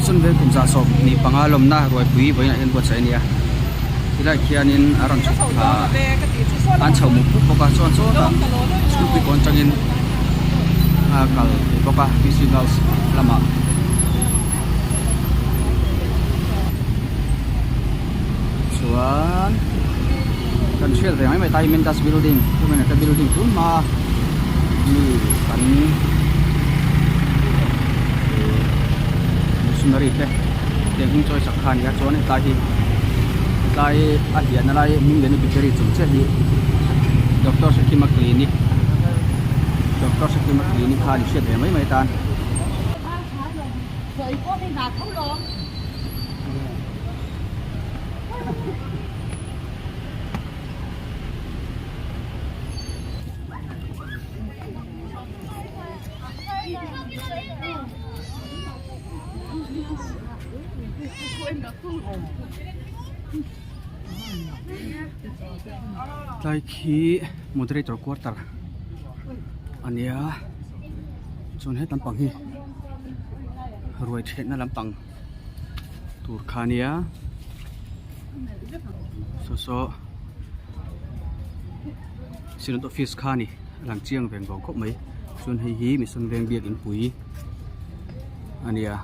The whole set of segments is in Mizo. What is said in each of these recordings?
Mission Veng kum 75 lawmna ruaipui vawiinah hian buatsaih a ni a tilai khianin a rawn chhuk thla an chho mup mup bawk a chuan sawtah scooty kawn atangin a kal thei bawk a P C Girls lamah. Chuan kan hriat ve mai mai ta hi Mendas building human ta building tun hma mi kan missionary te tiang hming chawi sak kha a ni a chuan hetlai hi hetlai a hian na lai hming lian bakery chung chiah hi Doctor Sakhima clinic Doctor Sakhima clinic kha a ni hriat ve mai mai tan. Tlai khi moderator quarter a nia chuan he lampang hi ruai thenna lampang tur kha a nia saw saw synod office kha a ni a lang chiang veng vawng khawp mai chuan hei hi mission veng biak inpui a nia.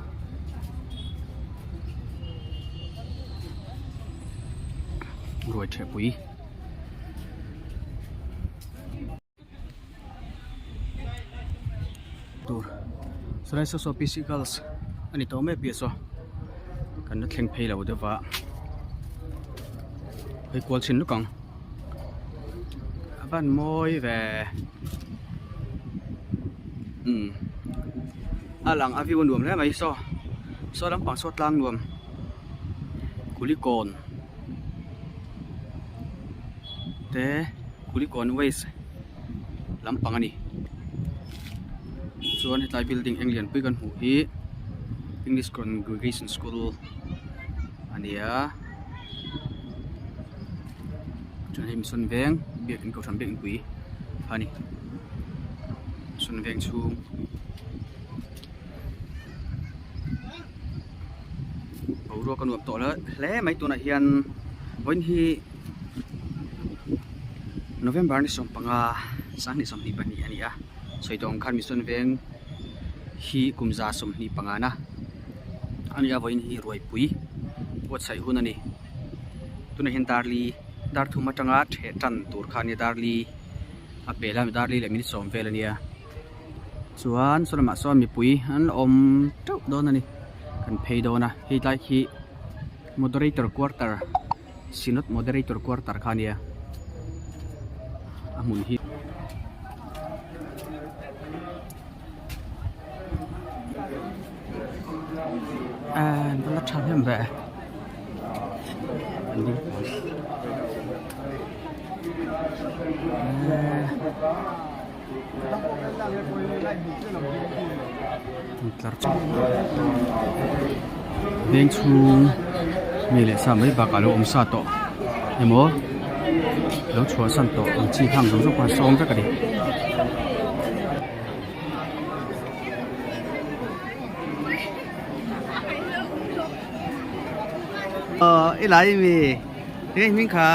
Ruai thehpui. Tur sawlai saw saw P C girls a ni tawh mai piah saw kan la thleng phei lo deuh va hawi kual chhin luk ang a van mawi ve umm a lang a view a nuam hle mai saw saw lampang saw tlang nuam kulikawn te kulikawn waste lampang a ni chuan hetlai building eng lianpui kan hmuh hi english congregation school a ni a chuan hei mission veng biakin kohhran biakin pui a ni mission veng chhung. Boruak a nuam tawh hle mai tunah hian vawiin hi November ni 15 2022 a ni a sawi tawh ang khan Mission Veng hi kum 25 na a ni a vawiin hi ruaipui buatsaih hun a ni tunah hian darli dar thum atanga theh tan tur kha a nia darli a pel a darli leh minute sawm vel a nia. Chuan saw lamah sawn mipui an la awm teuh dawn a ni kan phei dawn a hei tlai khi moderator quarter synod moderator quarter kha a nia a hmun hi. An va la tha hnem ve an ding pawn Veng chhung mi leh sa mai bakah lo awm sa tawh emaw lo chhuahsan tawh ang chi khang zawng zawng pawh an sawm vek a ni. Aw i lai mi tinge hming kha.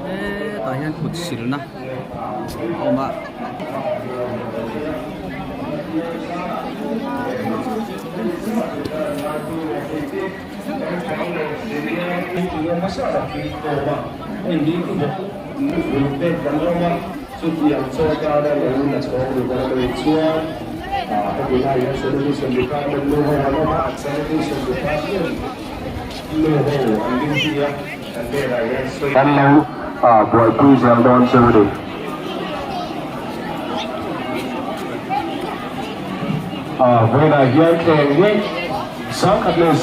Hetah hian kut silna a awm a. Chutiang chawlhkar a lo la chhawng rih dawn anih chuan heti lai hian Sanitation Department nu ho an awm a, an Sanitation Department nu ho an duty a, kan hnenah hian sawi Kan lo buaipui zel dawn chu a ni. Vawiinah hian thleng hi sangkhat leh.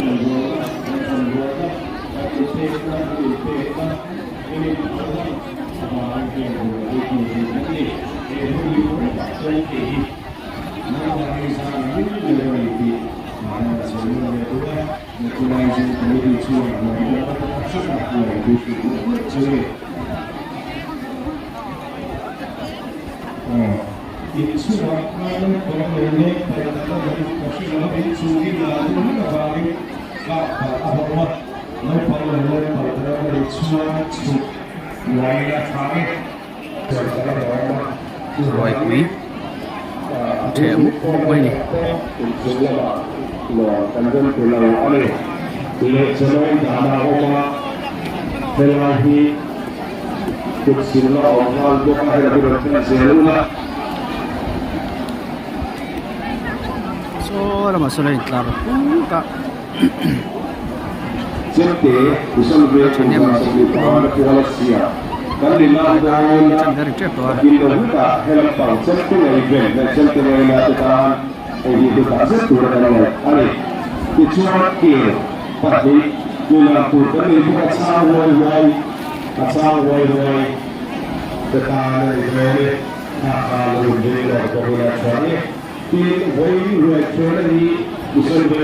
Ruaipui ṭheh mup mup mai a ni. Saw lamah sawn a intlar puk a. Thahnem tlai hi tep tawh a.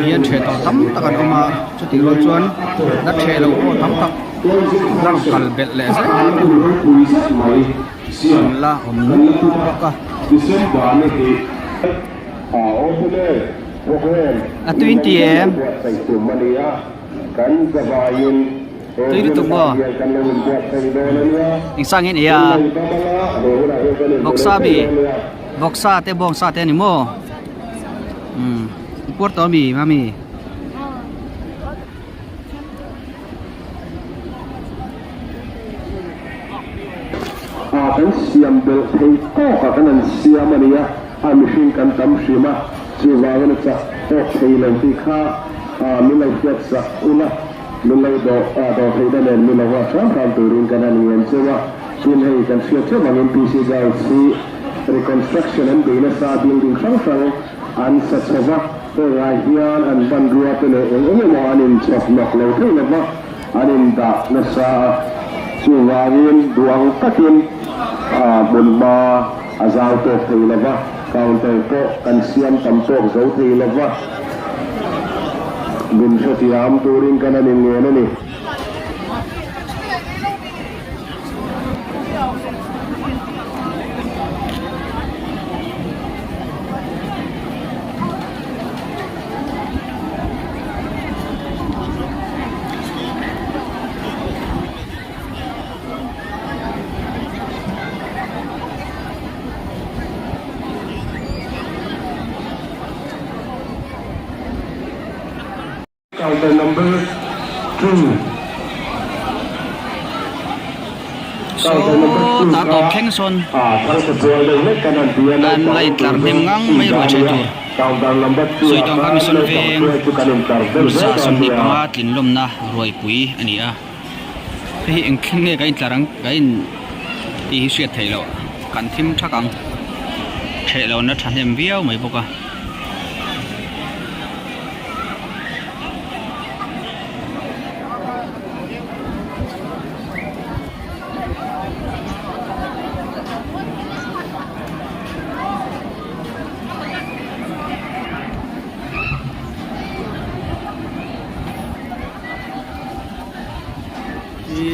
Hian ṭheh tawh tam tak an awm a chutih rual chuan la ṭheh loh pawh tam tak la rawn kal belh leh zel an la awm nual bawk a. A tui in ti em? Tui lutuk maw? Engsan nge ni a? Vawksa mi? Vawksa te bawngsa te a ni maw? Umm i puar tawh ami mami? Kan siam belh thei tawk a kan han siam a nia a mihring kan tam hrim a chuvangin a chak tawk thei lo tih kha min lo hriat sak ula min lo dawh dawh theihna nen min lo nghak hram hram turin kan han ngen cheu a tin hei kan hriat theuh angin PC Girls hi reconstruction an bei nasa building hrang hrang an sa chho va hengah hian an hmanrua te leh eng eng emaw an inchhawp nawk lo thei lo va. An indah nasa a, chuvangin duang takin hmunhma a zau tawk thei lo va, counter pawh kan siam tam tawk zo thei lo va, min hrethiam turin kan han inngen a ni. Counter number 2. Saw ta tawp thleng sawn an la intlar hnem ngang mai ruai tha tur sawi tawng kha mission veng kumsa 25 tlin lawmna ruaipui a ni a hei hi eng thleng nge kan intlar ang kan in tih hi hriat theih loh kan thim thak ang theh lohna thahnem viau mai bawk a.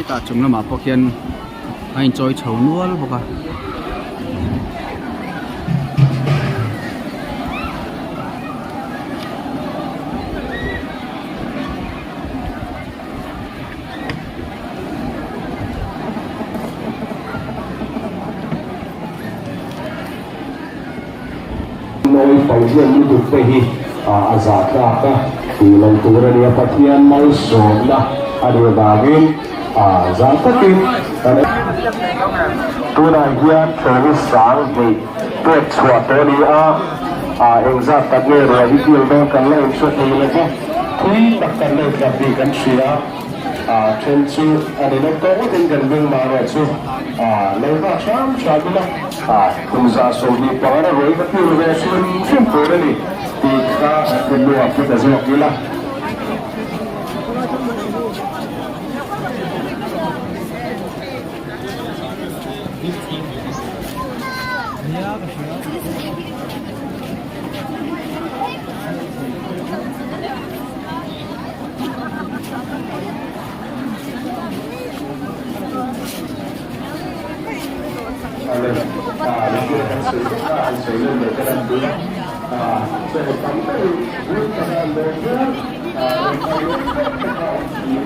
Tah chung lamah pawh khian a inchawi chho nual bawk a. Nawi Pathian lutuk te hi a zah tlak a tih lo tur a nia Pathian malsawmna a nih vangin zah takin kan Tunah hian Thlawni sang hnih pek chhuah tawh a ni a, engzat tak nge ruah hi kil dawn kan la inhre thei lo va, thui tak kan la intlar tih kan hria a, then chu a ni lo tawh ngawtin kan ring mah erawh chu lo nghak hram hram ila, kum 25 na ruah hi ka kil ve hrim hrim tur a ni tih kha kan thinlungah pu ta zawk ila.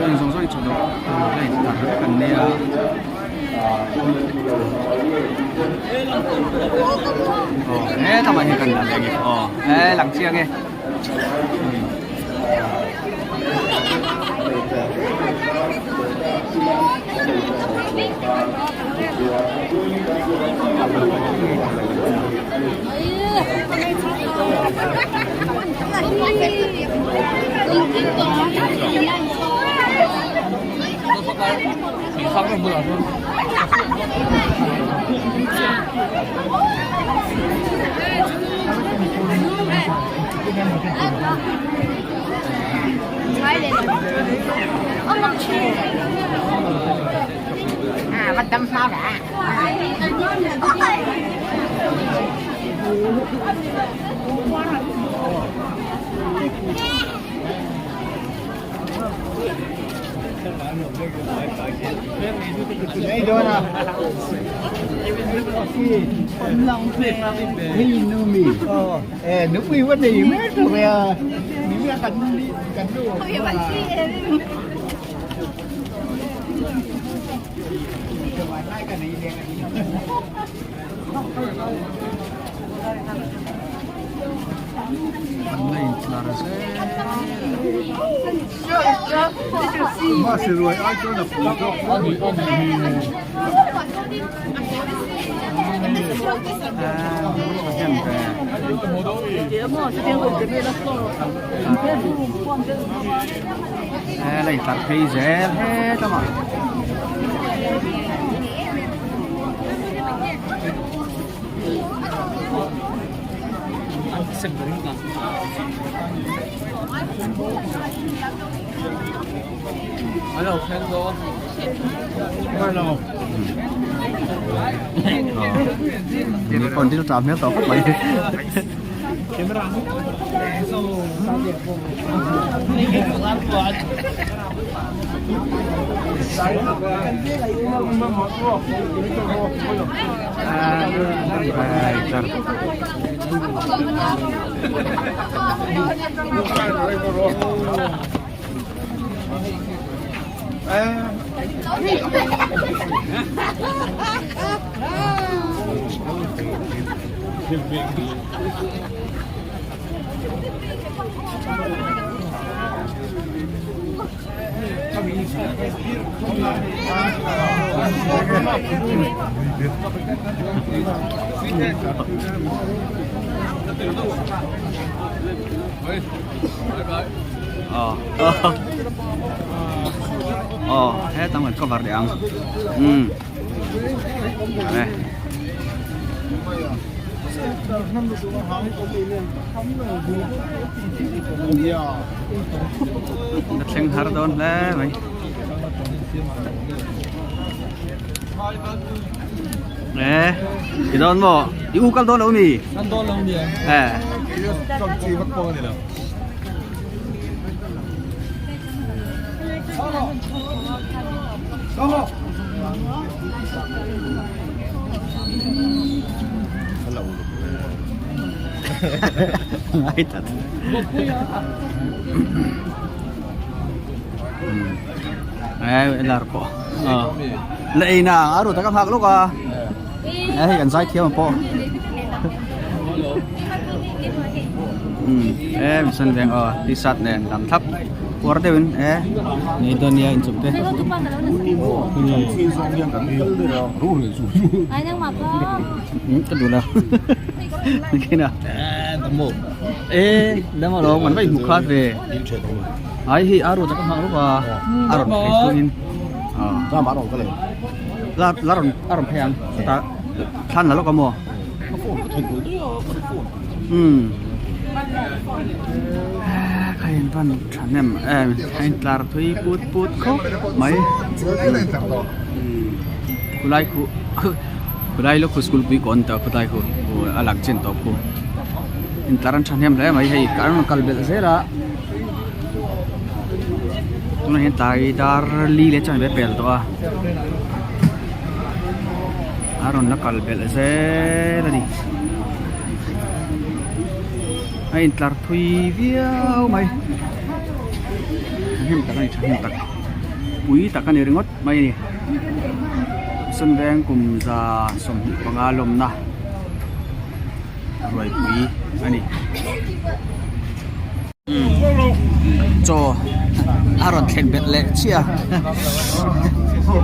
Heng zawng zawng hi chawlh loh tur a intlar vek an nia. Aw he lamah hian kan la leh ange aw he lang chiang e. An la intlar zel. A la intlar phei zel het lamah. Mi pawh an dil tah hmel tawh khawp mai. Aw aw heta an cover leh ang umm e. A thleng har dawn hle mai. E i dawn maw? I u kal dawn lo mi? Kan dawn lo nia. E. Ngai tlat. E lar pawh. La ei na a ru taka nghak lawk a. E hei kan zai thiam ang pawh. E mission veng aw t-shirt nen lam thlap puar deuhin e nei dawn nia inchawp te. Ka duh lo. Kina. E dam alawm an va inhmu khat ve. Ai hei a ru taka nghak lawk a a rawn phei chungin. La la rawn a rawn phei ang chutah thlan la lawk a maw. Umm kha in van thahnem em a intlar thui put put khawp mai khulai khu khulai lawk khu school pui kawn tawh khulai khu a lang chin tawh khu intlar an thahnem hle mai hei an rawn kal belh zel a tunah hian tlai dar li leh chuan ve pel tawh a. A rawn la kal belh zel a ni. A intlar thui viau mai thahnem tak a ni thahnem tak pui tak a ni ringawt mai a ni sawn veng kum 125 lawmna ruaipui a ni. Chaw a rawn thlen belh leh chiah a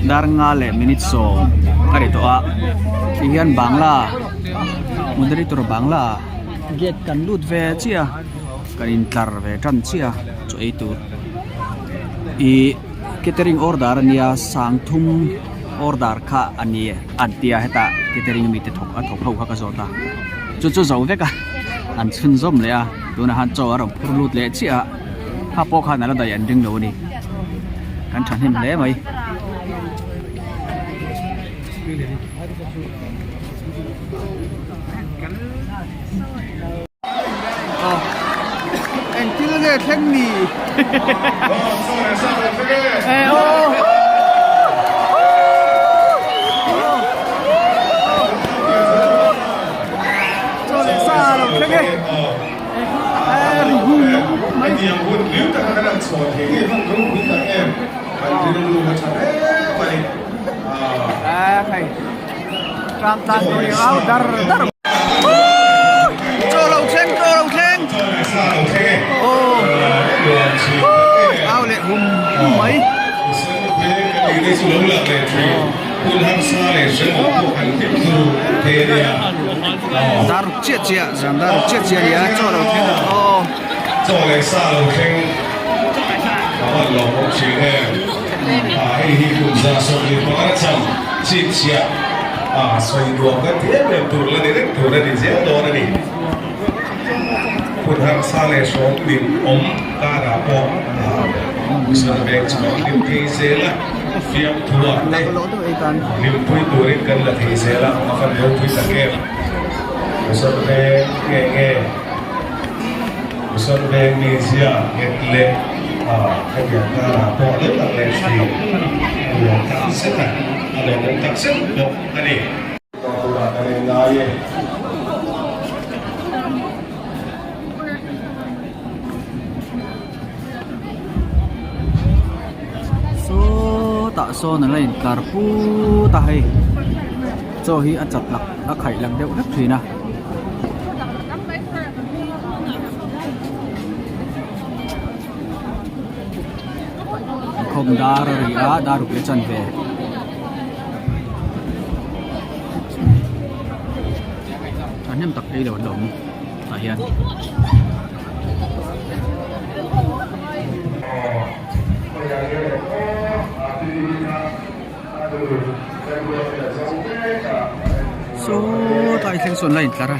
dar nga leh minute sawm a ri tawh a ti hian bangla moderator bangla gate kan lut ve chiah a kan intlar ve tan chiah a chaw ei tur ih catering order ania sangthum order kha a ni an tia hetah catering mite thawk a thawk ho kha ka zawt a chu chu zo vek a an chhunzawm leh a tunah khan chaw a rawn phur lut leh chiah a kha pawh khan a la daih an ring lo a ni kan thahnem hle mai. Engthil nge thleng ni? Chaw lo thleng chaw lo thleng au leh hum hum mai dar ruk chiah chiah zan dar ruk chiah chiah a ni a chaw lo thleng aw chaw leh sa lo thleng a van lawmawm thin em hei hi kum 125 cham chhinchhiah a sawi nuam kan ti em em tur la ni reng tur a ni zel dawn a ni. Hun harsa leh hrawm lim awm karah pawh Mission Veng chu kan hlim thei zel a, fiamthuah te hlimpui turin kan la thei zel a, a van ropui tak em. Mission Veng nge nge Mission Veng mizia nghet leh hetiang karah pawh lo lang leh thin nuam tak zet a, a lawmawm tak zet bawk a ni. Tawhturah kan en ngai e. Sawtah sawn a la intlar put a hei chaw hi a chat lak a khaih lak deuh hlek thin a. Inkhawm dar a ri a dar ruk leh chanve. Thahnem tak ei lo an la awm tah hian. Sawtlai thleng sawn la intlar a.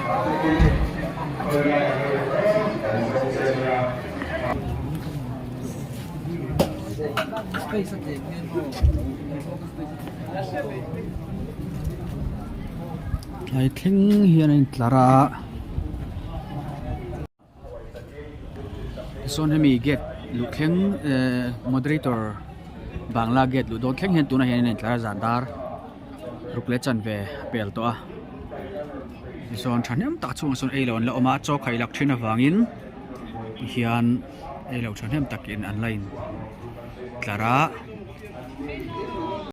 Tlai thleng hian a intlar a tichuan hemi gate luh thleng ehh moderator bangla gate luh dawn thleng hian tunah hian a intlar a zan dar ruk leh chanve a pel tawh a tichuan thahnem tak chhungah sawn ei lo an la awm a chaw khai lak thin avangin tihian ei lo thahnem takin an la in tlar a.